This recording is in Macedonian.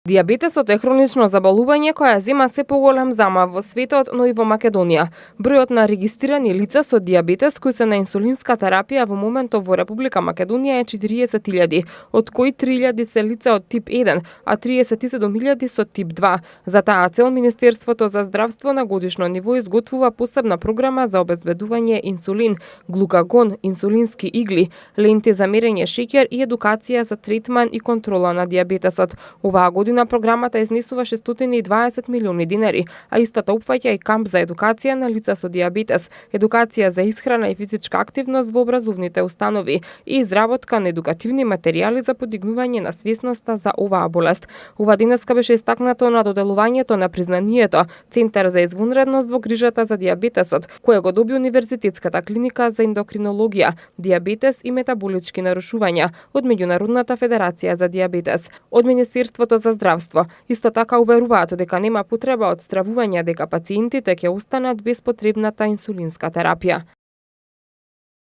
Дијабетесот е хронично заболување која зема се поголем замав во светот, но и во Македонија. Бројот на регистрирани лица со дијабетес кои се на инсулинска терапија во моментов во Република Македонија е 40.000, од кои 3.000 се лица од тип 1, а 37.000 со тип 2. За таа цел Министерството за здравство на годишно ниво изготвува посебна програма за обезбедување инсулин, глукагон, инсулински игли, ленти за мерење шеќер и едукација за третман и контрола на дијабетесот. Оваа година програмата изнесува 620 милиони динари, а истата опфаќа и камп за едукација на лица со дијабетес, едукација за исхрана и физичка активност во образовните установи и изработка на едукативни материјали за подигнување на свесноста за оваа болест. Ова денеска беше истакнато на доделувањето на признанието Центар за извонредност во грижата за дијабетесот, кое го доби Универзитетската клиника за ендокринологија, дијабетес и метаболички нарушувања од Меѓународната федерација за дијабетес. Од Министерството за здравство исто така уверуваат дека нема потреба од стравување дека пациентите ќе останат без потребната инсулинска терапија.